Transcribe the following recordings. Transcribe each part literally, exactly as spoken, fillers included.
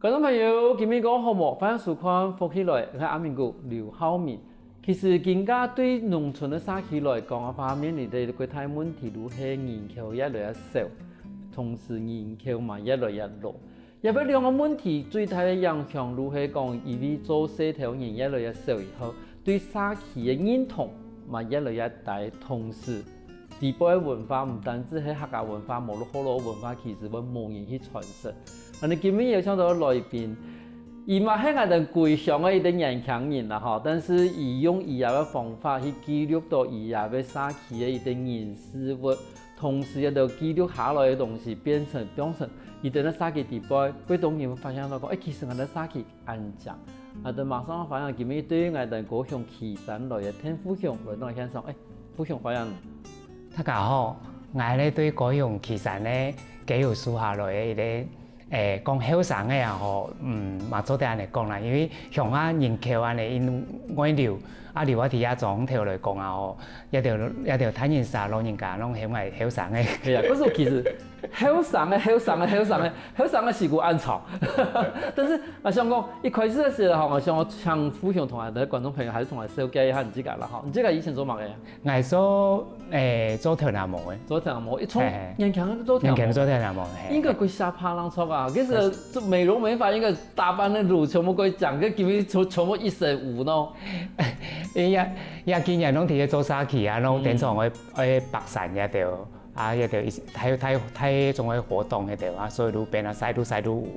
觀眾朋友，今晡日過好無？歡迎收看《福氣來》，𠊎係阿明哥劉浩明。其實，今下對農村个社區來講个話，面臨个一個大問題，就係人口越來越少，同時人口嘛越來越老。這個兩個問題最大个影響，就係講，因為做事頭人越來越少以後，對社區个認同嘛越來越低，同時 底背个文化，毋單止係客家文化，無論學老文化，其實會無人去傳承。恁樣今晡日邀請到个來賓，佢嘛係𠊎兜歸鄉个一個年輕人啦吼，但是佢用佢个方法去記錄到佢个社區个一個人事物，同時也都記錄下來个東西，變成，變成佢等个社區底背，會當然會發現到講，欸，其實𠊎兜社區 恁靚。啊，等馬上歡迎今晡日對𠊎兜高雄旗山來个鄧富雄來到現場，欸，富雄歡迎。大家好，𠊎呢對高雄旗山呢，該有樹下來个一個，欸，講後生个啊吼，嗯，嘛做得恁樣講啦，因為鄉下人口恁樣因外流，啊，留啊在這庄頭來講啊吼，這兜，這兜大人儕老人家，攏喊𠊎後生个。係啊，可是其實 後生个，後生个，後生个，後生个時節恁長。但是𠊎想講，一開始个時候吼，𠊎想請富雄同𠊎兜觀眾朋友，還係同𠊎紹介一下你自家啦吼。你自家以前做麼个？𠊎做，欸，做頭那毛个。做頭那毛，一從嘿嘿。年輕就做頭那毛。年輕做頭那毛，嘿。應該幾下趴浪撮啊，其實做美容美髮應該打扮个路全部過講，該今晡日全，全部一身烏喏。哎呀，呀，今年攏在該做社區啊，攏經常會，會爬山呀，對。 啊，該兜一，大，大，大眾个活動該兜啊，所以就變啊，曬就曬就有。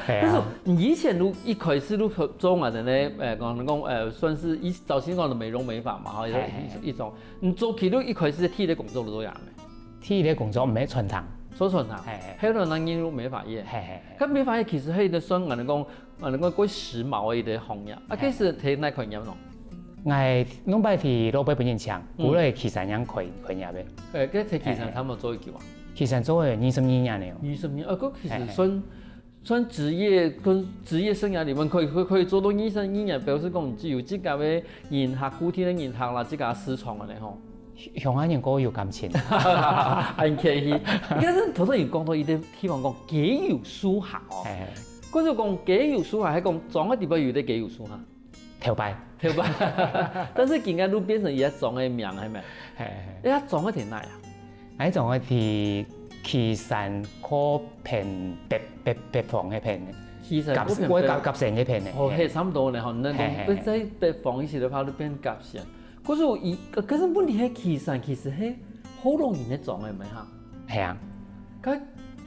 係啊。但是你以前就一開始就做𠊎兜呢，呃，講，講，呃，算是一，早期講个美容美髮嘛，吼，一種，嘿，嘿。一種，你早期就一開始第一個工作就做麼个？第一個工作毋係餐廳。做餐廳，嘿，嘿。後來呢，入美髮業。嘿，嘿，嘿。該美髮業其實係一個算𠊎兜講， 啊，恁樣過時髦个一個行業。啊，嘿。該時在哪開業喏？𠊎兩擺在老爸分人請，嗯。過來旗山樣開，開業个。欸，該在旗山差不多做幾久啊？嘿。旗山做了二十二年了哦。二十年，啊，該其實算，嘿，嘿。算職業，跟職業生涯裡面可以，可以，可以做到二十二年，表示講你有自家个人客，固定个人客啦，自家市場个呢吼。鄉下人較有感情。恁客氣。但是頭先有講到一個地方講，該有樹下哦。嘿，嘿。可是講該有樹下，還講庄个地方有一個該有樹下。頭擺。頭擺。但是今下就變成一個庄个名，係無？嘿，嘿。該庄个在哪啊？該庄个在旗山靠偏北，北，北方該片个。旗山靠偏北。甲，過甲，甲仙該片个。哦，嘿。嘿，差不多呢，吼，該，嘿，嘿，嘿。在北方一些个話，就變甲仙。 可是有一，可是問題係旗山其實係學老人个庄个，毋係哈？係啊。該，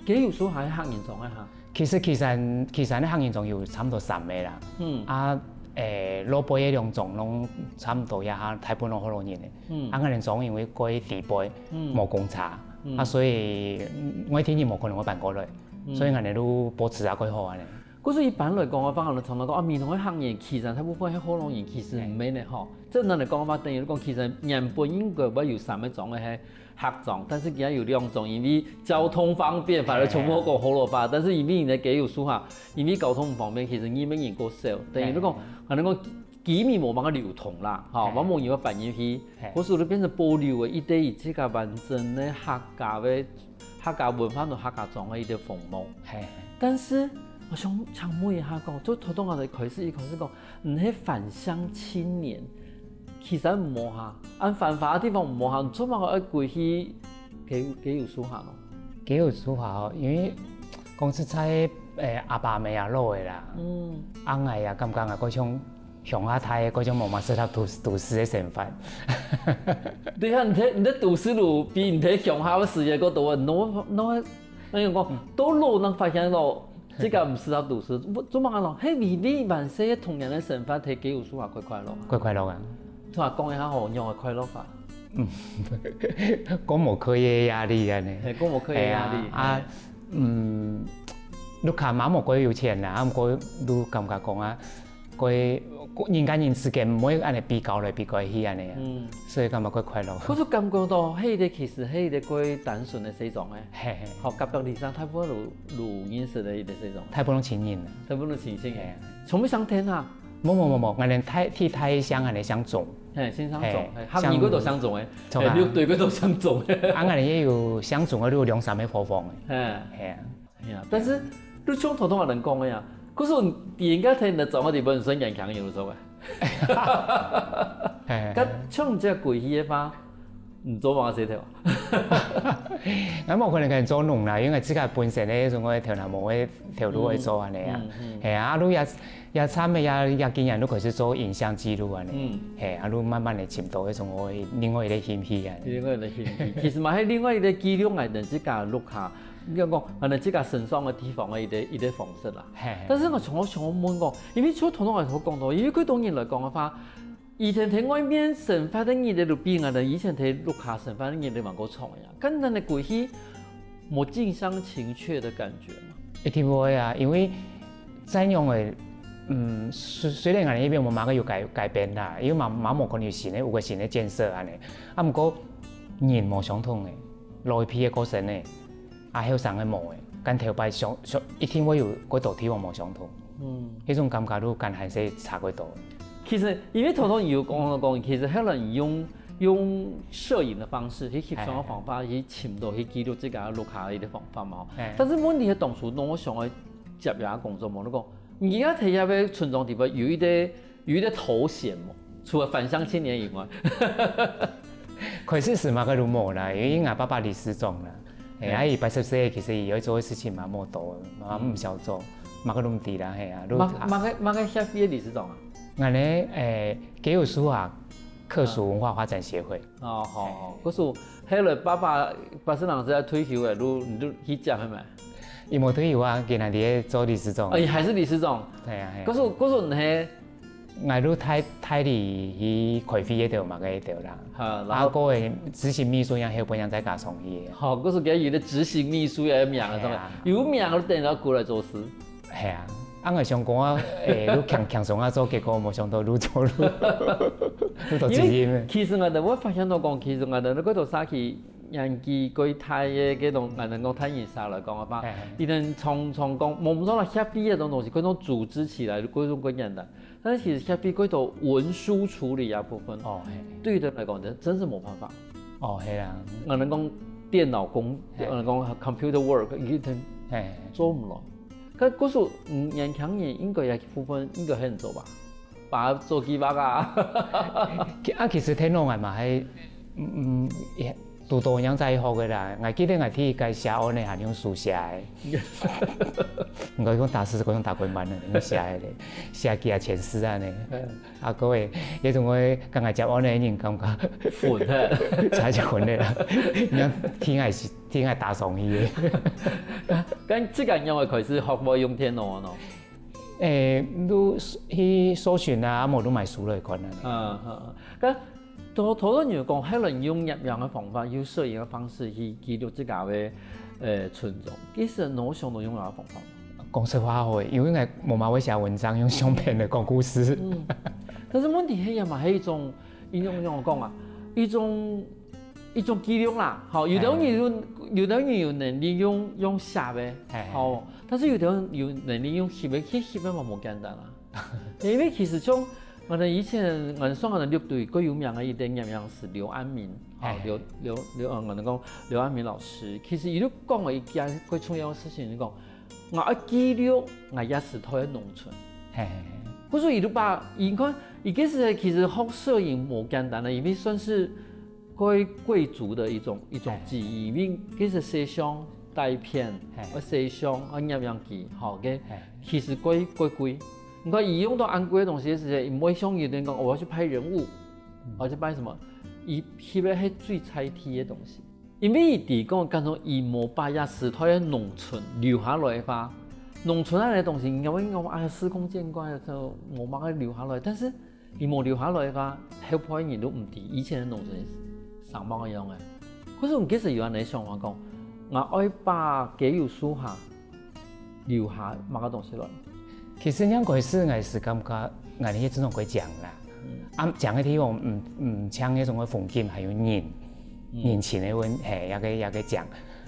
該有樹下係客人庄个哈？其實旗山，旗山个客人庄有差不多三個啦。嗯。啊，欸，老輩个兩庄攏差不多也哈，大部分攏學老人个。嗯。啊，𠊎等庄因為過底背，嗯。無公車，嗯。啊，所以，嗯，外地人無可能會搬過來，嗯。所以𠊎等就保持啊，較好恁樣。 故所一般來講个話，𠊎兜常常講啊，美濃个客人，旗山大部分係學老人，其實毋係呢吼。正常來講个話，等於講，其實原本應該會有三個庄个係客庄，但是今下有兩庄，因為交通方便，反而全部講學老話。但是因為你个該有樹下，因為交通毋方便，其實入个人較少，等於你講，嘿。反正講居民無辦法流通啦，吼，嘿。無人會搬入去，嘿。故所就變成保留个一個以自家完整个客家个 客家文化同客家庄个一個風貌。嘿。但是，𠊎想請問一下講，就頭先𠊎兜開始，一開始講，你係返鄉青年，其實無哈，恁繁華个地方無哈，你做麼个愛歸去該，該有樹下呢？該有樹下哦，因為講實在，欸，阿爸阿姆也老个啦。嗯。啊，𠊎也感覺𠊎較像 鄉下大个，該種無麼適合都，都市个生活。對啊，你在，你在都市就比你在鄉下个時間過多啊，no，no，那樣講，嗯。到老正發現咯，自家毋適合都市，做麼个咯？係微微還細个童年个生活，在該有樹下快快樂啊。快快樂啊。同𠊎講一下吼，仰般个快樂法？嗯，講無課業壓力恁樣。嘿，講無課業壓力。係啊，啊，嘿。嗯，屋下嘛無幾有錢啦，啊，毋過就感覺講啊， 過，過，人佮人之間毋會恁樣比較來比較去恁樣啊。嗯。所以感覺較快樂。可是感覺到，係一個其實係一個較單純个細庄欸。嘿，嘿。吼，隔壁鄰舍大部分都，都認識个一個細庄。大部分都親人啊。大部分都親戚欸。嘿。全部姓鄧啊？無，無，無，無，𠊎等大，第大姓恁樣姓鍾。嘿，姓姓鍾，嘿，嘿，客人个都姓鍾欸，姓鍾啊。嘿，六堆个都姓鍾欸。啊，𠊎等也有姓鍾个，有兩三個伙房欸。嘿。嘿啊。 係啊，但是你像頭先𠊎兜講个啊，可是你應該聽得做个地方，你算年輕人有所謂。嘿該像你這歸去个話，你做麼个事頭？𠊎無可能跟你做農啦，因為自家本身个種个頭那毛个頭路會做安尼啊。係啊，啊，你也也差毋多也也今年都開始做影像記錄安尼。係啊，你慢慢的尋到一種我另外一個興趣啊。另外一個興趣，其實嘛，係另外一個記錄，𠊎等自家錄下，應該講，可能自家身上个地方个一個一個方式啦。係但是我從我想問講，因為就頭先𠊎所講到，因為對當人來講个話，以前在外面生活个日子都比𠊎等以前在屋下生活个日子還過長呀。簡單的歸去，無近鄉情怯的感覺嘛。一定會啊，因為怎樣个，嗯，雖雖然𠊎等這邊無麼个有改改變啦，因為嘛嘛無可能有新个有個新个建設安尼，啊，毋過人無相同个，老一輩个過身个，啊，後生个無个，跟頭擺相相一定會有幾多地方無相同。嗯，這種感覺都跟還係差幾多。其實因為頭頭你有講到講，其實後來你用用攝影的方式去翕相个方法，去尋到去記錄自家个屋下个一個方法嘛。但是問題係當初當我想愛接這個工作嘛，你講你而家在這個村莊地方有一個有一個頭銜嘛，除了返鄉青年以外，開始時嘛个都無啦，因為𠊎爸爸理事長啦。哎，啊，佢八十歲，其實佢愛做个事情嘛無多，嘛毋曉做，嘛个都毋知啦，係啊，都麼麼个麼个協會个理事長啊？俺呢，誒，給有書啊，客屬文化發展協會。哦，好，好，可是後來爸爸八十零歲退休了，你你就去接係咪？佢無退休啊，今仔日做理事長。啊，你還是理事長？係啊，係啊。可是可是你係𠊎都帶帶你去開會个頭嘛个頭啦。好，然啊，後各位執行秘書樣後本樣再加上去。好，可是佢有个執行秘書个名啊，係啊有名都等到過來做事。係啊，啊，𠊎想講啊，誒，都輕輕鬆啊做，結果無想到愈做愈愈到因責任為。其實𠊎等會發現到講，其實𠊎等該个社區年紀較大个，該種𠊎等講大人儕來講个話嘿嘿，你等常常講，無毋說啦，協會个種東西，該種組織起來，該種較簡單。但是其實協會該種文書處理啊部分，哦，嘿，對於佢等來講，真真是無辦法。哦，係啊，𠊎等講電腦工，嘿𠊎等講computer work，一定嘿，做毋落。可可是，嗯，年輕人應該也部分應該很做吧，把它做計劃啊。其啊，其實天龍啊嘛，還嗯，也堵到樣在學个啦。𠊎記得𠊎第一個寫案呢，還用手寫个。毋過講打字，講打滾板呢，用寫个咧，寫幾下千字啊呢。啊，各位，這種个剛剛接案个人感覺混嘿。差一混个啦，你看天還是天還打上去个。但這個樣會開始學會用電腦啊喏。誒，都去搜尋啊，無都買書來看啊。嗯嗯，嗯。該頭頭先有講，還能用攝影个方法，用攝影个方式去記錄自家个呃村莊。其實我想到用哪个方法？講實話吼，因為𠊎無嘛會寫文章，用相片來講故事。但是問題係也嘛係一種，一種怎樣講啊？一種一種記錄啦，好，有的人有有的人有能力用用寫个，嘿嘿好，但是有的人有能力用翕个，去翕个嘛無簡單啊。因為其實像我們以前，我們上海的六堆最有名的一個攝影師劉安民，好嘿，嘿劉劉劉，嗯，我們講劉安民老師，其實佢就講了一件最重要的事情，就講，我愛記錄我這時代的農村。嘿嘿嘿，故所佢就把，你看，佢其實其實學攝影無簡單的，因為算是貴貴族的一種一種技藝，因為其實攝像、帶片、嘿呃攝像、呃攝影機，吼，个嘿其實貴貴貴。你看，佢用到恁貴个東西个時節，佢毋會像有人講，哦，我要去拍人物，我要去拍什麼，佢翕个係最在地个東西。因為佢講，感覺佢無把這時代个農村留下來个話，農村恁个東西，人家會講，哎呀，司空見慣，就無麼个留下來。但是佢無留下來个話，後輩人都毋知以前个農村生麼个樣个。可是𠊎其實有恁个想法講，𠊎愛把該有書下留下麼个東西來。其實樣開始𠊎係感覺𠊎係這種過講啦。啊，講个地方毋毋像那種个風景，還有人，人情个問，嘿，那個那個講。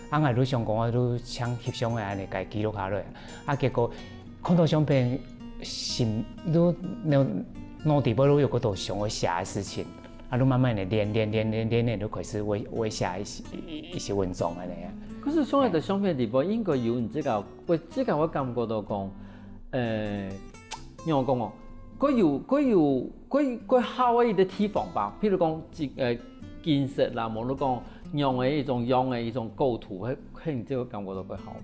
啊，𠊎都想講，我都像翕相个恁个該記錄下來。啊，結果看到相片，心都腦腦底背都有個多想要寫个事情。啊，都慢慢的練練練練練練，都開始會會寫一些一一些文章恁个啊。可是上來的相片底背應該有你這個，我這個我感覺到講，呃，仰般講哦，佢有佢有佢佢好个一个地方吧，譬如講，呃，景色啦，無論講仰个一種樣个一种构图，係係你就感覺到佢好。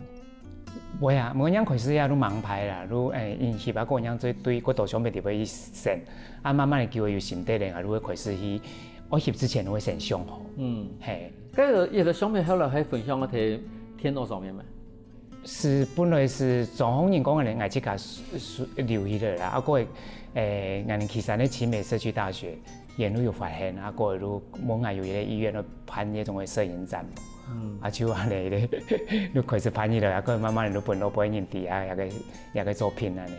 會啊，毋過樣開始啊，都盲拍啦，都誒，因翕啊，過樣最對過多相片地方去選，啊，慢慢个就會有心得咧，啊，都會開始去，愛翕之前都會先想好。嗯，係。該有有个相片後來還分享个在電腦上面嘛？ 係本來係張宏仁講个，𠊎自家收收留起來啦。啊，過誒，𠊎等旗山个奇美社區大學，佢等有發現，啊，過就問𠊎有一个意願來辦該種个攝影展，嗯，啊，就恁樣咧，就開始辦起來，啊，過慢慢就分到別人知啊，這个這个作品恁樣。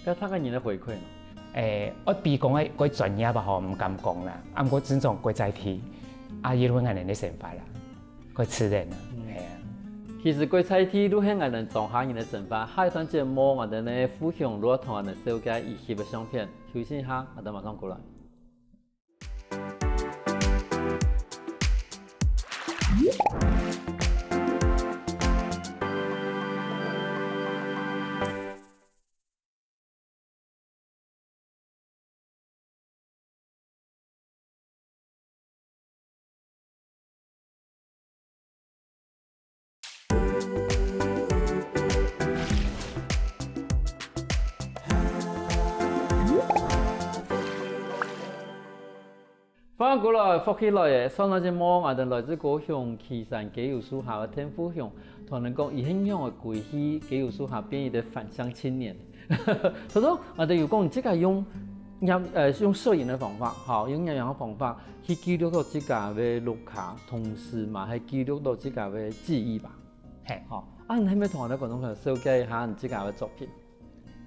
該大家人个回饋呢？誒，愛比講个个專業吧吼，毋敢講啦，啊，毋過尊重个在地，啊，一路𠊎等个想法啦。 个自然啊，嗯，係啊。其實个在地都係𠊎等莊下人个生活，下一段節目𠊎等个富雄就同𠊎等紹介佢翕个相片，休息一下，𠊎等馬上過來。 歡迎過來，福氣來了！上段節目𠊎等來自高雄旗山雞油樹下个田富雄，同𠊎等講佢係仰般歸去雞油樹下變一个返鄉青年。 頭先𠊎等有講，你自家用攝呃用攝影个方法，吼，用攝影个方法去記錄到自家个屋下，同時嘛還記錄到自家个記憶吧。係，吼，啊，你係毋係同𠊎等觀眾朋友紹介一下你自家个作品？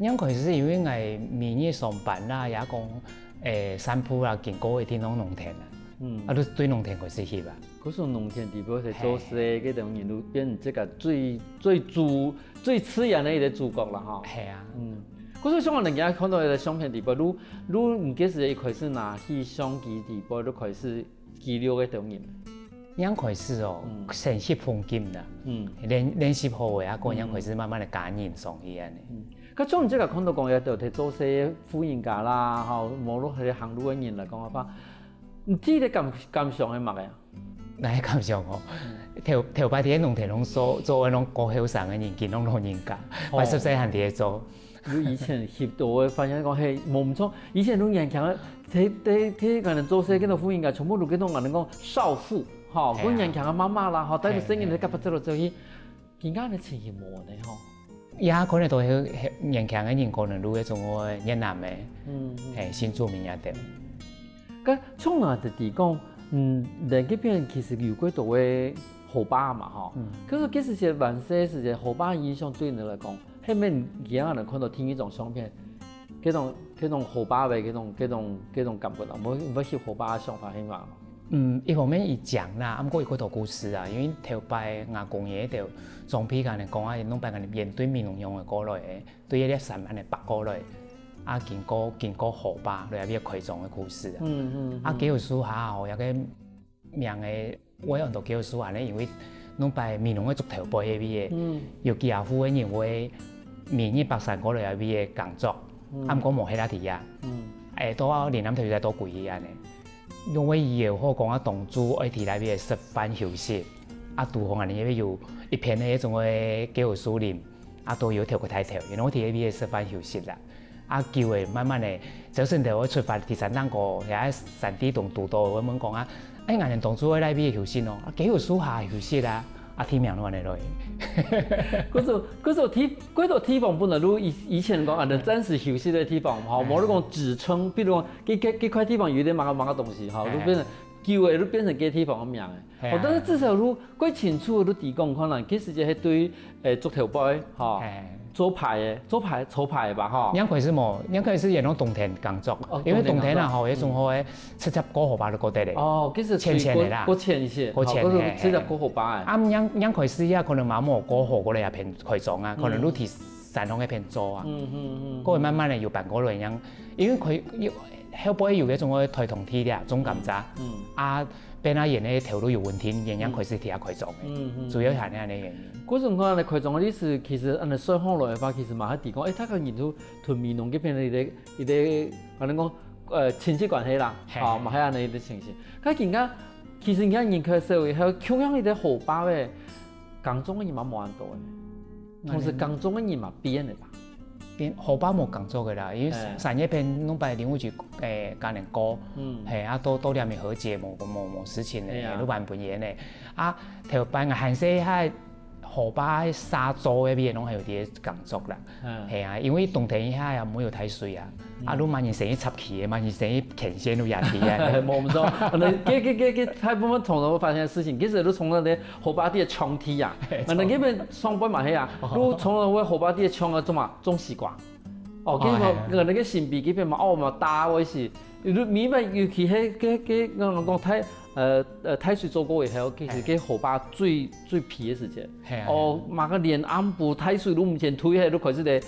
樣開始因為𠊎每日上班啦，也講誒散步啦，經過一定攏農田啊，嗯，啊，就對農田開始翕啊。 故所農田底背係做事个，該種人就變成這个最最主最自然个一个主角啦吼。係啊。嗯，故所像𠊎等今日看到个相片底背，就就你該時一開始拿起相機底背就開始記錄个當然。樣開始哦，嗯，先翕風景啦，嗯，練練習好个啊，過樣開始慢慢个加入上去恁樣。嗯，該像你這个看到講个，就係做事个婦人家啦，吼，無論係行路个人來講个話，你第一个感感想係麼个啊？ 𠊎个感想哦，頭頭擺在農田攏做做个攏過後生个人，今攏老人家，八十歲還在做。就以前翕到个發現講，嘿，無毋著，以前攏年輕个，在在在𠊎等做事，該種婦人家全部都該種𠊎等講少婦，吼，嘿啊，該年輕个媽媽啦，吼，帶著細人仔甲爸走來走去，今下个情形無呢，吼。也可能都係年輕个人，可能都係種个越南个，嗯，嘿，新住民也對。 該像𠊎直直講，嗯，人該片其實有幾多个河壩嘛吼。嗯，可是其實係還細時節河壩个印象對你來講，係毋係你今下能看到第一張相片，該種該種河壩个該種該種該種感覺啊，無無翕河壩个想法係嘛？嗯，一方面佢靚啦，毋過有幾多故事啊，因為頭擺𠊎公爺頭長輩恁樣講啊，攏擺恁樣面對美濃鄉个過來个， 對一粒山恁樣跋過來，啊，經過經過河壩，來這片開庄个故事啊。嗯嗯。啊，雞油樹下吼，這个名个會安到雞油樹下呢，因為攏擺美濃个竹頭背該位个，嗯，有幾下戶个人會每日跋山過來這位个耕作，啊，毋過無歇啊在啊。嗯，欸，到林南頭就再倒歸去恁樣。因為也好講啊，當初愛在該位食飯休息，啊，拄好恁樣因為有一片个該種个雞油樹林， 啊，都有頭个抬頭，然後在該位食飯休息啦。啊，久了慢慢个，朝晨頭愛出發，第三檔過，也山地中堵到，會問講啊，哎，𠊎等當初愛來該位休息哦，啊，雞油樹下休息啊，啊，地名就恁樣來。故所故所地故所地方本來就以以前講啊，暫時休息个地方，吼，無你講指稱，比如講，這這這塊地方有一點麼个麼个東西，吼，就變成久了就變成該地方个名个。哦，但是至少就 過清楚就知講，可能其實就係對，欸，竹頭背，吼，做牌个，做牌，抽牌个吧，吼。應該係無，應該係沿路冬天耕作，因為冬天啊，吼，該種好个，直接過河壩就過得了。哦，其實淺淺个啦，過淺一些，過淺，直接過河壩个。啊，應應該係也可能嘛無過河過來這片開庄啊，可能就在山項該片做啊。嗯嗯嗯。過後慢慢个有搬過來，樣，因為佢有後背有該種个台東地啦，種甘蔗，嗯，啊，變啊，佢个頭路有穩定，佢樣開始佇遐開莊个，嗯嗯，主要係恁樣个原因。故所你看，恁樣開莊个歷史，其實恁樣算下來个話，其實嘛還提供，誒，大家人都同美濃這片个一個一個，可能講，呃，親戚關係啦，嘿，哦，嘛還恁樣一個情形。該今下，其實你看人開始以後，共樣一個河壩个，耕種个人嘛無恁多个，同時耕種个人嘛變个吧。變河壩無耕作个啦，因為山這片攏擺林務局，誒，今年過，嗯，嘿，啊，都都兩面和解，無無無事情个，嘿啊，路盤分佢个，啊，頭擺𠊎還細下，河壩沙洲該片攏還有在耕作啦，嗯，嘿啊，因為冬天一下也無有大水啊，啊，路嘛人生意插旗个，嘛人生意牽線路也去啊，無毋著，可能這這這這大部分常常會發生个事情，其實都從那個河壩底个沖地啊，可能這片上背嘛係啊，都從那個河壩底个沖啊，做嘛種西瓜。 哦，結果，哦，嘿，嘿，可能該新埤這片嘛，哦，嘛，大位是，因為每擺尤其係該該，𠊎講大，呃呃，大水做過以後，其實該河壩最最肥个時節。嘿啊，哦，嘛个連暗晡大水都毋曾退，係都開始在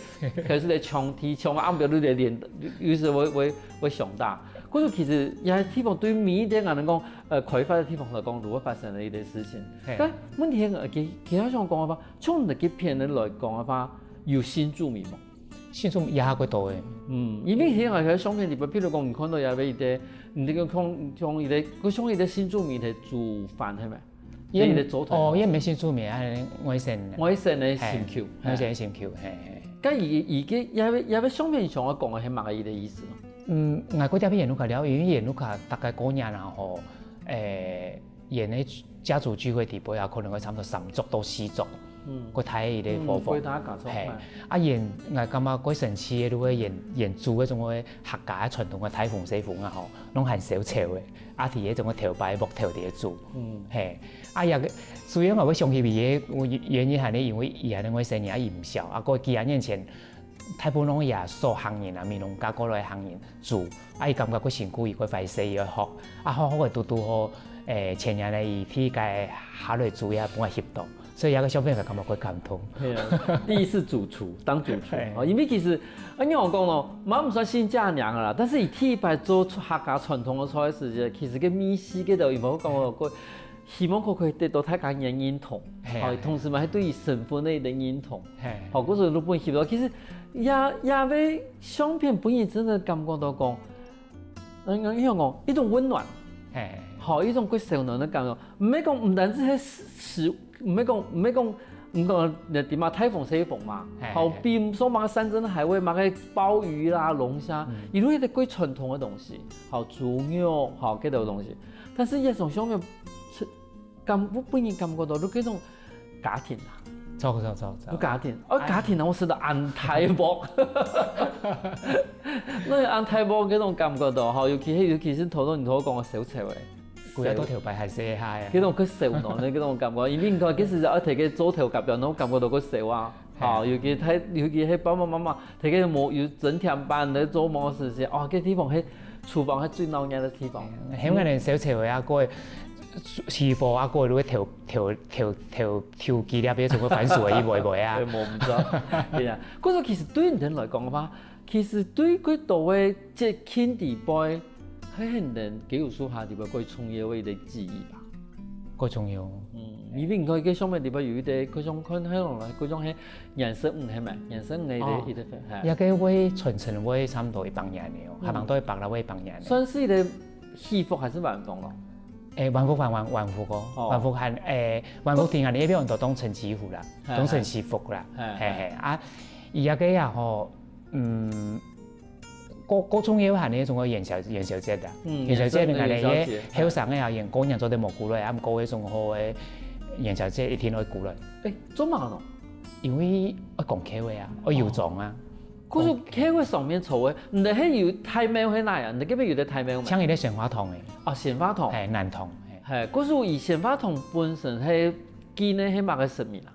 開始在沖地，沖暗晡都在連，有時會會會上大。故所其實這地方對每一個𠊎等講，呃，開發个地方來講，都會發生个一個事情。嘿。但問題係，其其實想講个話，從你這片來講个話，有新住民無？ 新住民也較多誒。嗯，因為現在个相片裡背，譬如講，你看到也有一個，你這個像像一個，像一個新住民个煮飯，係無？也一個做頭。哦，也毋係新住民，啊，外省人。外省个心臼，嘿，外省个心臼，嘿嘿。該佢佢个也有也有相片上个講个係麼个佢个意思咯？嗯，外國這片演路卡了，因為演路卡大概過年啦吼，誒， 佢个家族聚會底背啊，可能會差不多三桌到四桌，嗯，過大个一個伙房。嗯，過大家家族，嘿，嘿。啊，佢，𠊎感覺過神奇个，就係佢佢煮該種个客家个傳統个大紅細紅啊吼，攏還燒樵个，啊，佇該種个頭擺木頭底下煮，嗯，嘿，啊，也个，主要𠊎會想起佢个原因，還係因為佢還係外省人啊，佢毋曉，啊，過幾下年前，大部分攏也所客人啊，美濃嫁過來个客人煮，啊，佢感覺過辛苦，佢過壞勢，佢愛學， 啊，好好个堵堵好，誒，前年呢，佢第一屆下來煮也分𠊎翕到，所以這個相片𠊎感覺過感動。對啊，第一次主廚，當主廚。嘿。哦，因為其實，啊，你講講咯，嘛毋算新嫁娘啦，但是佢第一擺做客家傳統个菜个時節，其實个味緒，个都有無講過，希望可可以得到大家个認同，嘿啊，哦，同時嘛，還對於身份个一個認同。嘿。好，故所就分佢翕到。其實，這這個相片分人真个感覺到講， 嗯，應該講一種溫暖，嘿，好，一種過燒暖个感覺。毋係講，毋單止係食，毋係講，毋係講，毋講，你點啊，大風細風嘛，嘿，好，比如說麼个山珍海味，麼个鮑魚啦、龍蝦，嗯，一路个過傳統个東西，好，豬肉，好，這兜東西。但是這種相片，感，分人感覺到，就這種 家庭啊。著著著著。有家庭，哦，家庭啊，𠊎食到恁大鑊。該恁大鑊該種感覺到，吼，尤其係尤其係頭先你同𠊎講个燒樵个，佢也到頭擺還細下啊。該種較燒暖个該種感覺，因為你看，其實愛提个做頭甲表，然後感覺到較燒啊。吼，尤其係尤其係爸爸媽媽 大家無有整天班在做麼个事情，哦，這地方係廚房係最鬧熱个地方。係，𠊎等小時候啊，過起火啊，過就會偷偷偷偷偷雞了，別種个番薯个一尾尾啊。對，無毋著。對啊，故所其實對你等來講个話，其實對幾多个節慶底背，係你等幾有數下底背過重要个一個記憶吧。過重要。嗯，因為你看，這上面底背有一個，佢想看，看落來，佢想係 顏色五係無？顏色五个一個一個分，係。這個會傳承會差不多一百年了哦，還吂到一百啦，會一百年了。算是一個祈福還是還願咯？誒，還願還願願福哦，還願還誒，還願定啊，你也不用都當成祈福啦，當成祈福啦，係係啊，佢這個啊吼，嗯， 過過重要還有該種个元宵元宵節啊，嗯，元宵節你看咧，元宵節，該後生个啊，因過年做得無過來，啊毋過該種好个元宵節一定愛過來。誒，做麼个呢？因為愛講客話啊，愛遊莊啊。故所客話上面坐个，你等係有大廟係哪啊？你等該片有個大廟無？像一個聖化堂誒。哦，聖化堂。係，南堂。係。係，故所以聖化堂本身係紀念係麼个神明啊？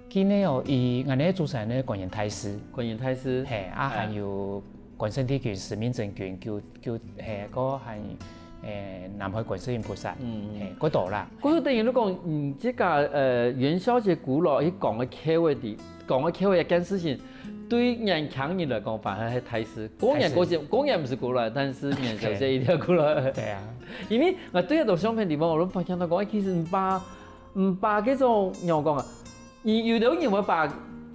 今年哦，佢𠊎等个主神呢，觀音大士。觀音大士。係，啊還有關聖帝君、司命真君，救救係，過還誒，南海觀世音菩薩，嗯，嘿，較多啦。故所等於你講，嗯，這個，呃，元宵節古老，佢講个口味的，講个口味一件事情，對年輕人來講，反而係大事。過年，大事。過節，過年毋係古老，但是元宵節一定要古老。對啊。因為𠊎對這張相片地方，𠊎都發現到講，誒，其實毋怕，毋怕這種，仰般講啊，有，有兜人會把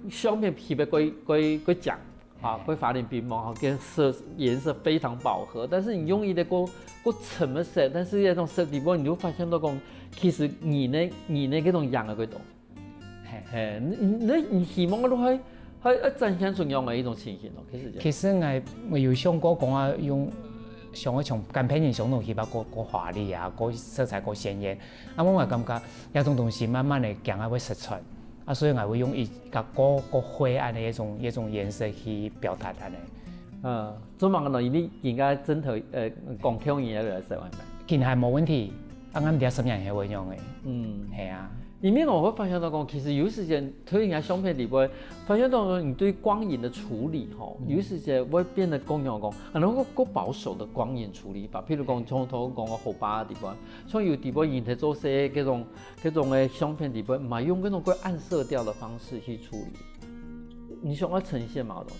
相片翕个過，過，過靚， 啊，會花裡胡哨，哈，跟色，顏色非常飽和，但是你用一個過，過深个色，但是那種色底部，你就發現到講，其實你那，你那個種樣个味道。嘿。嘿，你，你，你希望都還，還，還展現出樣个一種情形咯，其實這樣。其實𠊎，𠊎有想過講啊，用，想要像跟別人相同，希望過，過華麗啊，過色彩過鮮豔。啊，𠊎感覺這種東西慢慢个，驚啊會失傳。 啊，所以𠊎會用一個過，過灰暗个一種，一種顏色去表達恁呢。嗯，做麼个呢？因為人家真頭，呃，講口語也來說，係無？今還無問題，啊，𠊎毋知十年後會仰个。嗯。係啊。因為𠊎會發現到講，其實有時間對人家相片裡背，發現到講你對光影的處理吼，嗯。有時間會變得講仰講，可能過，過保守的光影處理法。譬如講，像頭講个河壩个地方，像有地方人在做些這種 這種个相片裡背，毋係用這種過暗色調的方式去處理。你想要呈現麼个東西？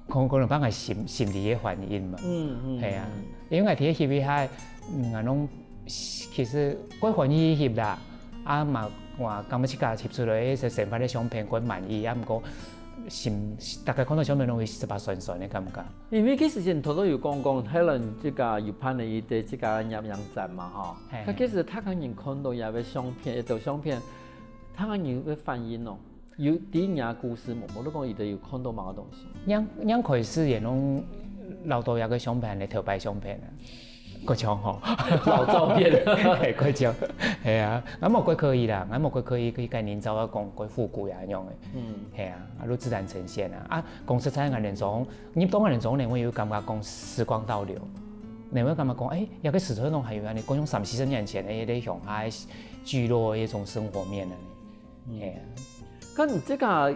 可，可能講个心，心理个反應嘛。嗯，嗯，係啊，嗯。因為𠊎第一翕一下，嗯，𠊎攏，其實過歡喜翕啦，啊嘛，𠊎感覺自家翕出來个生活个相片過滿意，啊，毋過心，大家看到相片攏會失敗酸酸个感覺。因為其實前頭都有講講，Helen自家有辦了一個自家个攝影展嘛，吼。嘿，佢其實大家人看到這個相片，一張相片， 大家人个反應哦，有知你个故事無？無你講佢兜有看到麼个東西？仰，仰開始也攏留到這個相片个頭擺相片啊，過像吼。老照片。係，過像，係啊，𠊎無過刻意啦，𠊎無過刻意去跟人照啊講過復古呀恁樣个。嗯。係啊，啊，就自然呈現啊。啊，講實在，𠊎連種，你當然連種，你會有感覺講時光倒流，你會感覺講，誒，這個時代攏還有恁呢，講像三四十年前个一個鄉下个聚落个一種生活面恁呢。 嗯。係啊。該你自家，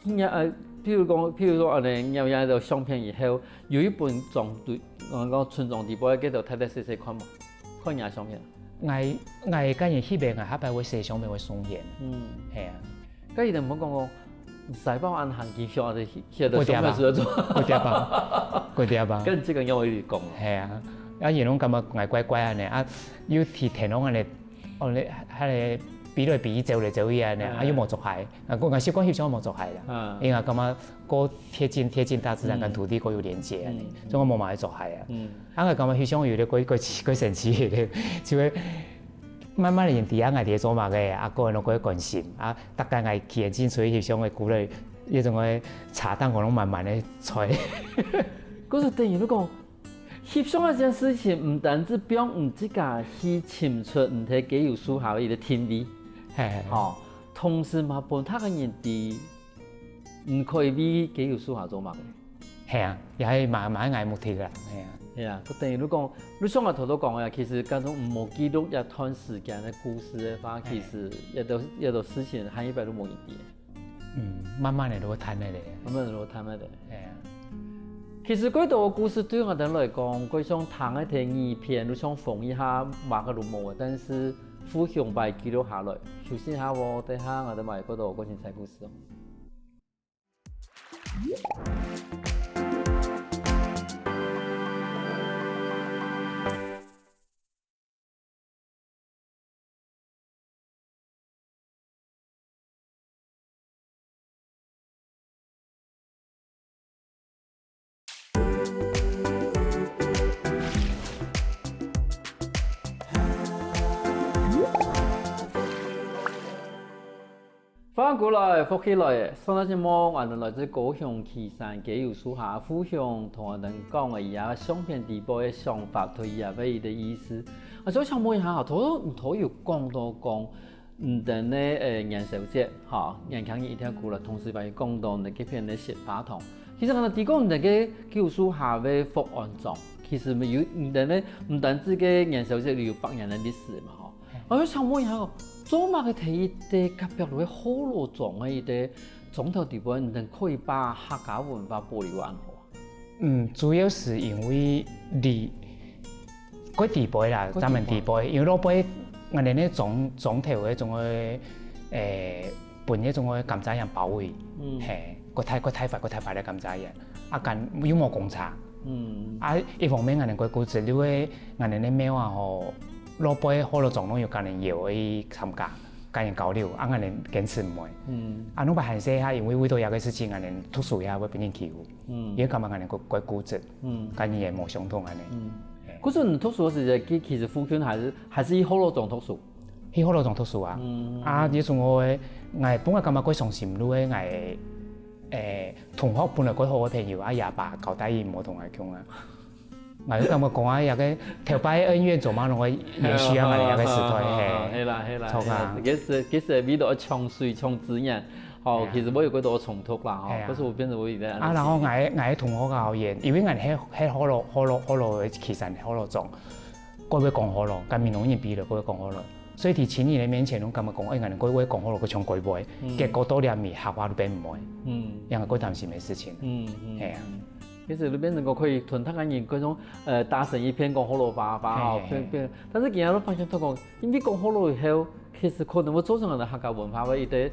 你呃，譬如講，譬如講恁呢，你有這個相片以後，有一本莊對，呃，講村莊裡背，該兜大大細細看無？看你个相片。𠊎，𠊎个人翕个，𠊎下擺會洗相片會送人。嗯。係啊。該佢兜毋好講講，西北恁行幾遠，寫到相片係做。過條吧，過條吧。跟這個要我一直講哦。係啊，啊，佢攏感覺𠊎怪怪恁呢，啊，又提天空恁呢， 哦，你，該個飛來飛去，走來走去恁呢，嗯。啊，又無著鞋。啊，𠊎，𠊎習慣翕相無著鞋啦。嗯。因為𠊎感覺過貼近，貼近大自然，嗯。跟土地過有連結恁呢，嗯。所以𠊎無麼个著鞋啊。嗯。啊，𠊎感覺翕相有一個過，過，過神奇个，就會慢慢个人知啊，𠊎在做麼个，啊，個人都過關心，啊，大概𠊎企很近，所以翕相个鼓勵，那種个茶檔可能慢慢个吹。可是等於你講， 翕相這件事情，毋單止幫你自家去尋出你在街友樹下个一個定位，嘿，嘿。吼，同時嘛分大家人知，你可以為街友樹下做麼个。係啊，也係嘛，嘛係𠊎目的啦，係啊。係啊，就等於你講，你像𠊎頭頭講个，其實假使無記錄一段時間个故事个話，嘿。其實一兜，一兜事情，下一擺都無意義。 嗯，慢慢个就會淡下來。慢慢就會淡下來。係啊。其實過多个故事對𠊎兜來講，過像聽个聽一遍，就像紅一下，麼个都無个，但是互相把記錄下來，休息一下哦，等下𠊎兜還有過多个精彩故事哦。 歡迎過來，福氣來了！上隻節目，𠊎兜來自高雄旗山街友樹下，富雄同𠊎兜講个佢个相片裡背个想法，同佢个意思。啊，所以想問一下哈，頭，頭有講到講， 嗯，等呢，呃，元宵節，哈，年輕人一定愛過來，同時還有講到呢，這片个雪花筒。其實𠊎兜知講，你兜个街友樹下个福安莊，其實有，你兜呢，毋單止个元宵節有百年个歷史嘛，吼。嘿。𠊎就想問一下哦，做麼个第一代隔壁路个福安莊个一個莊頭地方，你兜可以把客家文化保留恁好啊？ 嗯，主要係因為離，過底背啦，過底背。專門底背，因為落背，𠊎等該莊庄頭該種个，誒，分該種个甘蔗葉包圍，嗯。嘿，過大過大塊過大塊个甘蔗葉，啊，間又無公車，嗯。啊，一方面𠊎等過固執，因為𠊎等該廟啊吼，落背學老莊攏有跟人邀去參加，跟人交流，啊，𠊎等堅持毋會，嗯。啊，攏擺還細下，因為為著這個事情，𠊎等讀書也會分人欺負。 嗯。也感覺恁樣怪怪固執，嗯。跟以前無相同恁樣。嗯。嘿。可是你讀書个時節，其其實附近還是還是去學老莊讀書。去學老莊讀書啊。嗯。啊，那時候𠊎，𠊎本來感覺怪傷心，因為𠊎，誒，同學本來怪好个朋友，啊，也爸交代佢毋好同𠊎講啊。𠊎就感覺講啊，這個頭擺恩怨做麼攏會延續啊，𠊎這個時代，嘿。係啦，係啦，著啊。係啦，其實其實為著愛搶水、搶資源， 吼，係啊。其實𠊎有幾多衝突啦，吼，係啊。可是𠊎變成𠊎有點啊，然後𠊎𠊎同學个好遠，因為𠊎係係學老學老學老个，其實係學老莊，過會講學老，跟閩南人比了，過會講學老，所以在親人个面前，攏感覺講，哎，𠊎等過會講學老，過像鬼話，嗯。結果到了尾，客話都變毋會，嗯。這樣過擔心个事情，嗯嗯，係啊。嗯。其實你變成講可以同大家人各種呃打成一片講學老話話吼，嘿嘿嘿。變變，但是今日都發現到講，因為講學老以後，其實可能會造成𠊎等客家文化个一個，恁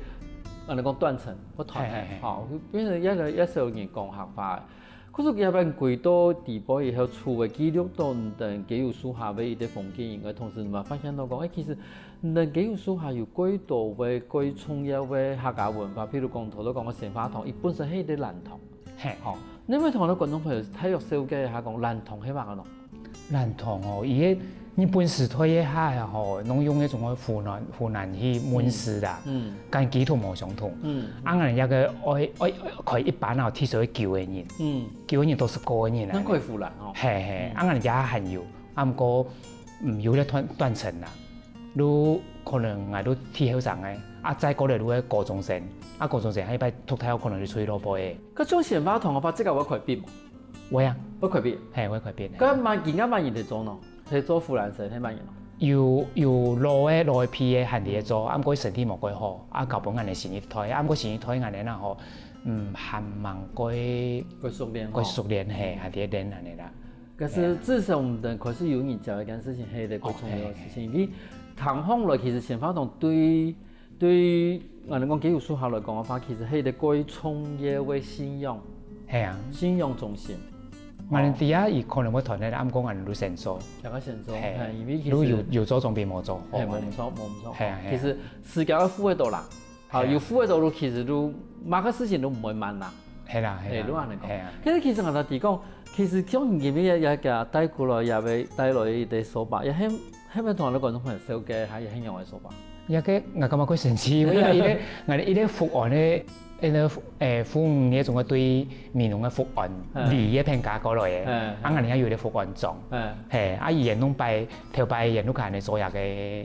樣講斷層。 不斷，嘿，嘿，嘿。吼，變成越來越少人講客話。可是佢也變歸到底背以後，除了記錄到你等該有樹下个一個風景以外，同時嘛發現到講，誒，其實你等該有樹下有幾多个、幾重要个客家文化，譬如講頭先講个棉花糖，佢本身係一個鑾糖。嘿。吼，你可以同𠊎等觀眾朋友大約紹介一下講鑾糖係麼个咯？ 鑾糖哦，佢个日本時代个下吼，攏用該種个湖南湖南去燜絲啦，嗯。跟雞頭無相同。嗯。啊，𠊎等這個愛愛愛開一班啊，提出去救个人，嗯。救个人都係高个人來个。難怪湖南哦。嘿嘿，嗯。啊，𠊎等這還有，啊，毋過，嗯，有咧斷斷層啦，就可能𠊎就忒後生个，啊，再過來就係高中生，啊，高中生下一擺讀大學可能就出去落背个。該種棉花糖个話，這個會改變無？ 會啊。會改變？嘿，會改變。該麼人，該麼人在做呢？在做湖南省，係麼人呢？有有老个老个皮个還在做，啊，毋過身體無幾好，啊，交分𠊎等新一代，啊，毋過新一代𠊎等啊吼，嗯，還吂過過熟練吼。過熟練，嘿，還在練恁樣啦。可是自從𠊎等開始有人教這件事情，係一個過重要个事情，因為聽起來其實棉花糖對 對於𠊎等講該有樹下來講个話，其實係一個過重要个信仰。係啊。信仰中心。𠊎等知啊，佢可能會斷忒，啊，毋過𠊎等就先做。大家先做，嘿，嘿，因為其實就有有做總比無做好嘛。嘿，無毋著，無毋著。嘿啊，嘿啊。其實時間愛付得到啦，好，嘿啊。有付得到，其實就麼个事情都毋會慢啦。 係啦，係啦，嘿，就恁樣講。係啊。其實其實𠊎頭先講，其實像你今日也也帶過來，也會帶來一個手把，也係係毋係同𠊎等觀眾朋友紹介，還係仰般个手把？這個𠊎感覺較神奇，因為佢个𠊎等佢个福安个，佢个誒福安該種个對美濃个福安嗯。梨个片加過來个，嗯。啊，𠊎等也有一個福安粽，嗯。嘿，啊，佢个攏擺頭擺佢个屋下呢做這個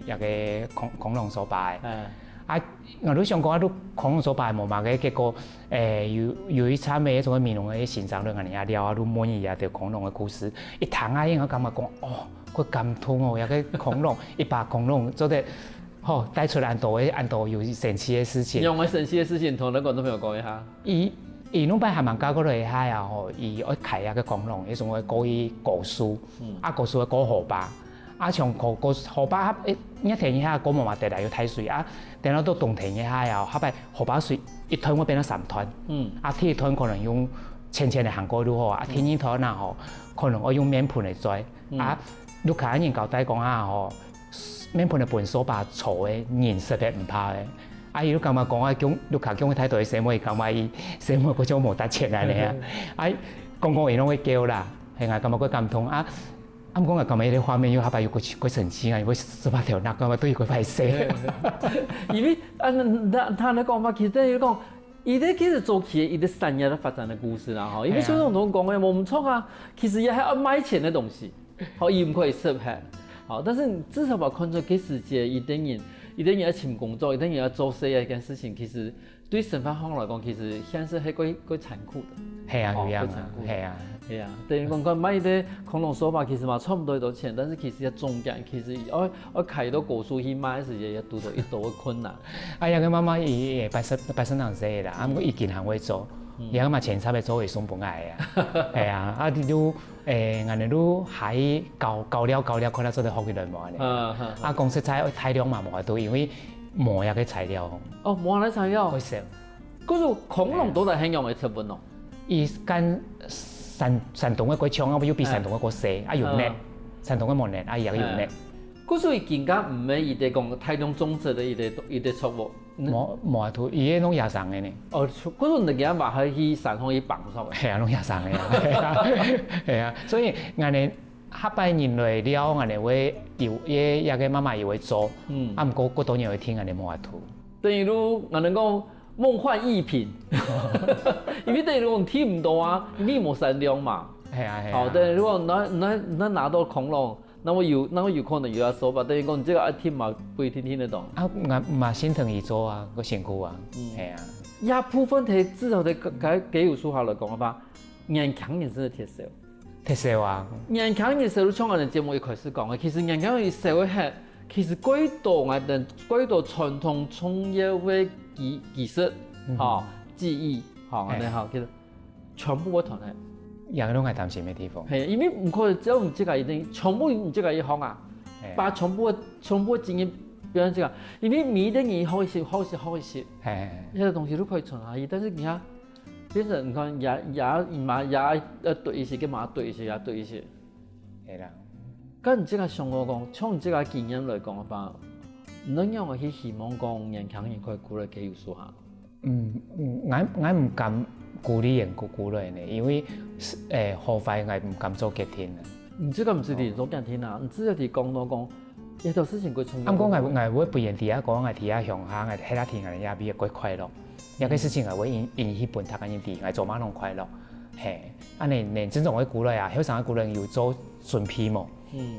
這個恐恐龍手把个，嗯。啊， 𠊎就想講啊，就恐龍手把無麼个，結果，誒，有有一站个該種美濃个先生，就恁樣啊，聊啊，就問佢啊，就恐龍个故事，一聽啊，𠊎感覺講，哦，好感動哦，這個恐龍，一把恐龍做得，吼，帶出恁多个恁多有神奇个事情。用个神奇个事情，同𠊎等觀眾朋友講一下。佢佢兩擺還吂嫁過來下啊，吼，佢愛㧡這個恐龍，該種个過去高樹，嗯。啊，高樹个過河壩。 啊，像河河河壩，誒，熱天一下過無嘛，得來有大水啊，等到到冬天一下啊，下擺河壩水一段會變到三段，嗯。啊，第一段可能用淺淺个行過就好啊，啊，第二段啊吼，可能愛用面盆來載，嗯。啊，屋下人交代講啊吼，面盆个分手把坐个人實在毋怕个，啊，佢就感覺講啊，用屋下用太多个細妹，感覺佢細妹過就無值錢恁樣啊，啊，講講佢攏會噭啦，係啊，感覺過感動啊。 啊，毋過𠊎感覺這個畫面又下擺又過過神奇啊，又會十八條那個嘛，對，又過歹勢。因為啊，那那他的講法，其實等於講，佢這其實早期个一個產業个發展个故事啦，吼，因為像這種講个，無毋著啊，其實也還愛賣錢个東西，吼，佢毋可以食忒，好，但是你至少把看出該時節，一等人，一等人愛尋工作，一等人愛做事个一件事情，其實 對生活上來講，其實現實係過過殘酷个。係啊，哦，有影啊，過殘酷个。係啊。係啊，等於講，講賣一個恐龍手把，其實嘛賺毋到幾多錢，但是其實這中間其實愛愛㧡到高樹去賣个時節，也堵到一兜个困難。哎呀，佢媽媽佢也八十八十零歲啦，啊，毋過佢經常會做，嗯。這个嘛錢差不多做會送分𠊎啊。係啊，啊就，誒，恁呢就還搞搞了搞了，看下做得學起來無恁呢。嗯，嗯，嗯。啊講實在，大量嘛無法度，因為無這个材料。哦，無恁个材料。會少。可是恐龍到底係仰个植物哦？佢跟山山東个較像，啊又比山東个較細，啊有葉，嗯。山東个無葉，啊這个有葉。嗯。可是佢更加毋係一个講大量種植个一个一个作物。 無無法度，佢个攏野生个呢。哦，可是你今話還去山上去放上个。係啊，攏野生个啊。係啊，係啊，所以恁呢下擺人來尞，恁呢會有，也也个媽媽也會做，嗯。啊毋過過多人會聽，恁呢無法度。等於講，恁呢講夢幻逸品，因為等於講聽毋到啊，因為無產量嘛。係啊係啊。好，等於講，那那那拿到恐龍， 那會有那會有可能有人收吧，等於講你這个愛聽嘛，不一定聽得懂。啊，𠊎嘛心疼佢做啊，个辛苦啊，嗯。係啊。這部分佢至少在該該有數下來講个話，年輕人真个忒少。忒少啊。年輕人少，就像𠊎等節目一開始講个，其實年輕人少个係，其實過多𠊎等過多傳統創業个技技術，嗯。吼，技藝，吼，嘿。恁呢吼，其實 全部會斷忒。這个攏係擔心个地方。係，因為毋可能只有你自家一定，全部你自家一學啊，係。把全部个全部个經驗表現出來，因為每一個人學一些，學一些，學一些，係係係。這个東西都可以傳下去，但是你看，變成你看也也嘛也呃對一些，幹嘛對一些，也對一些。係啦。該你自家想過講，從你自家經驗來講个話，你仰會去希望講年輕人可以過來繼續做下？ 嗯，嗯，𠊎𠊎毋敢鼓勵人鼓鼓勵呢，因為，誒，好壞𠊎毋敢做決定啊。你這个毋使你做決定啊，你只要你講到講，這條事情過重要。啊毋過𠊎𠊎會分人知啊，講𠊎知啊鄉下，𠊎歇下天𠊎也比較快樂。這个事情𠊎會引引起分大家人知，𠊎做麼攏快樂。嘿，啊你你這種个鼓勵啊，後生个鼓勵有做準備無？嗯。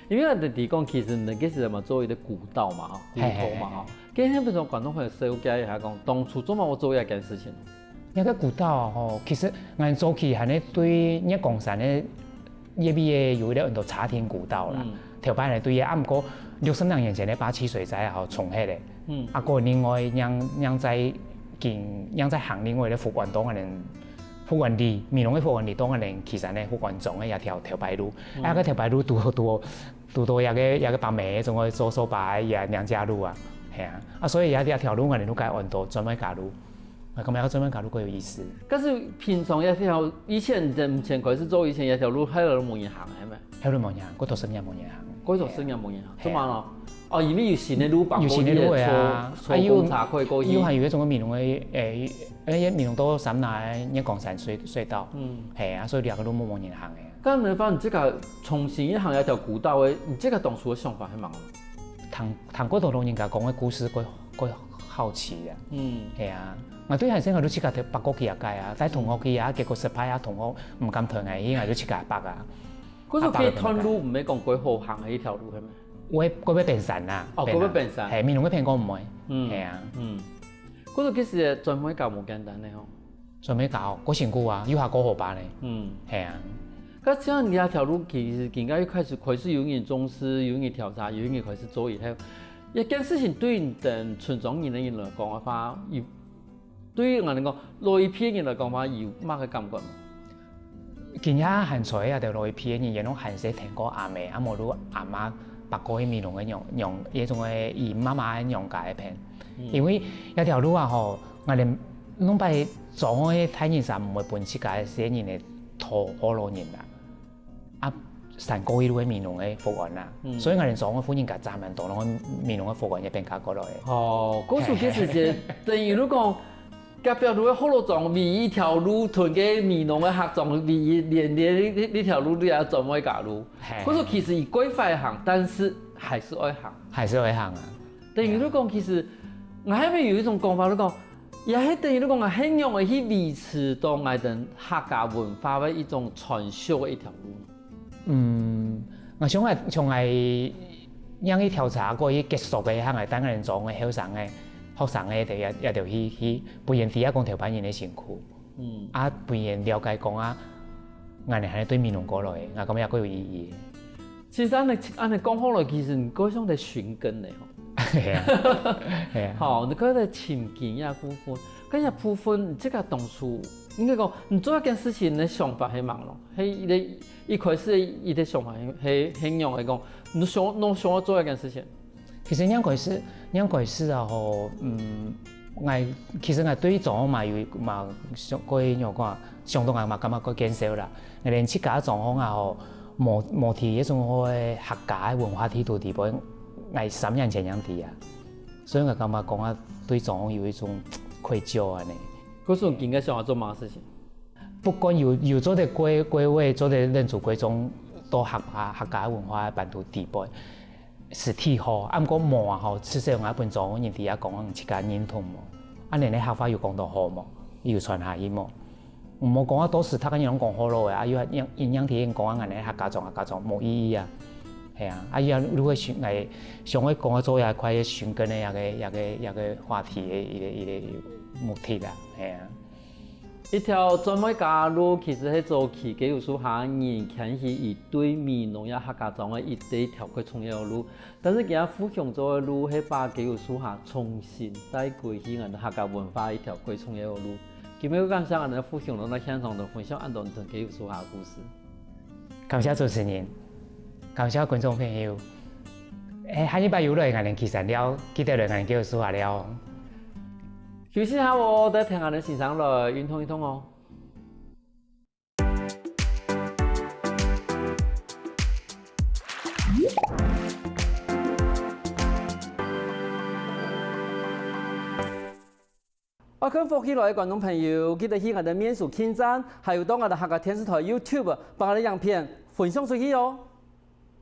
因為𠊎等提講，其實你个時代嘛做一個古道嘛，吼，古道嘛，吼。今天不是廣東話紹介一下講，當初做麼个做這件事情？這個古道吼，其實𠊎早期還係對月光山个，這邊有一個很多茶亭古道啦。嗯。頭擺呢對个，啊毋過六十零年前个八七水災吼，沖忒了。嗯。啊過另外，正正在經正在行另外个福安到恁樣 福安里，美濃个福安里到恁樣旗山个福安庄个這條頭擺路，啊該頭擺路堵堵堵到這個這個把妹，總會做手把个這娘家路啊，係啊，啊所以這這條路𠊎等就改安到專賣街路，啊感覺專賣街路較有意思。可是平常這條以前在以前開始做以前這條路，還有無人行个咩？還有無人行，過多十年無人行。過多十年無人行，係啊。做麼个？哦，因為有新个路，有新个路个啊，坐坐公車可以過去。啊又還有一種美濃个，誒，誒，美濃到三林个月光山隧隧道，嗯，係啊，所以這個路無無人行个。 該你發現你這個重新一行一條古道个，你這個當初个想法係麼个？聽聽過多老人家講个故事，過過好奇啊。嗯。係啊，𠊎對還細𠊎就自家爬過去啊，該啊，帶同學去啊，結果失敗啊，同學毋敢㧡𠊎去，𠊎就自家爬啊。可是該段路毋係講過好行个一條路，係無？會過會變山啊。哦，過會變山。係，美濃个片過毋會。嗯。係啊。嗯。可是其實專賣街無簡單个吼。 專賣街，過辛苦啊，又還過好爬呢。嗯。係啊。該像你這條路其實應該又開始開始有人重視，有人調查，有人開始做以後，這件事情對你等村莊人个人來講个話，有對於𠊎等講老一輩人來講个話，有麼个感覺無？今下還在个這兜老一輩人，也攏還細聽過阿姆，啊無就阿嬤爬過去美濃个娘娘，這種个佢媽媽个娘家个片。因為這條路啊吼， 𠊎等攏擺早个大人儕毋會分自家个細人仔討學老人啦。啊山過去就係美濃个福安啦，所以𠊎等早个婦人家專門到該美濃个福安這片嫁過來个。哦，故所其實係等於就講，隔壁就係福佬庄，唯一一條路，同該美濃个客庄唯一連連這這條路就係專賣街路。係。故所其實佢過會行，但是還是愛行。還是愛行啊。 等於就講，其實𠊎還有一種講法，就講，也係等於就講，𠊎係仰會去維持到𠊎等客家文化个一種傳承个一條路。嗯，𠊎想𠊎從𠊎樣去調查過去結束个，還𠊎等𠊎莊个後生个、學生个，也也就去去分佢知啊講頭擺人个辛苦。 嗯。啊分佢了解講啊，𠊎等還對美濃過來，𠊎感覺也較有意義。其實恁樣恁樣講好來，其實你較像在尋根个吼。係啊，係啊。好，你較在尋根這部分，該這部分，這個當初應該講，你做一件事情，你个想法係麼个咯？係一个一開始个一个想法係係仰仔講，你想你想愛做一件事情。其實仰開始，仰開始啊吼，嗯，𠊎其實𠊎對狀況嘛有嘛想過仰講，想到𠊎嘛感覺過見笑啦。𠊎連自家狀況啊吼，無無佇一種好个客家个文化地圖底背，𠊎三年前正佇啊，所以𠊎感覺講啊，對狀況有一種愧疚安尼。可是你應該想要做麼个事情？不管有有做得歸歸位，做得認祖歸宗，到客家客家文化个版圖底背，是挺好。啊毋過無啊吼，至少𠊎本莊人佇遐講，自家認同無？啊恁呢客話有講到好無？有傳下去無？毋好講啊，到時大家人攏講好咯啊，又因因樣天講啊，恁呢客家莊客家莊無意義啊。係啊，啊又如果尋來想愛講啊，做一塊尋根个一个一个一个話題个一个一个目的啦，係啊。 一條專門行个路，其實係早期該有樹下人牽起佢對美濃也客家莊个一一條過重要个路。但是今日復興做个路係把該有樹下重新帶歸去𠊎等客家文化一條過重要个路。今日感謝𠊎等復興路个現場同分享恁多同該有樹下个故事。感謝主持人，感謝觀眾朋友。誒，下一擺有來𠊎等旗山尞，記得來𠊎等該有樹下尞。 休息下哦，再聽下你先生來運動運動哦。愛看福氣來个觀眾朋友，記得去𠊎等面書網站，還有到𠊎等客家電視台YouTube，幫𠊎等影片分享出去哦。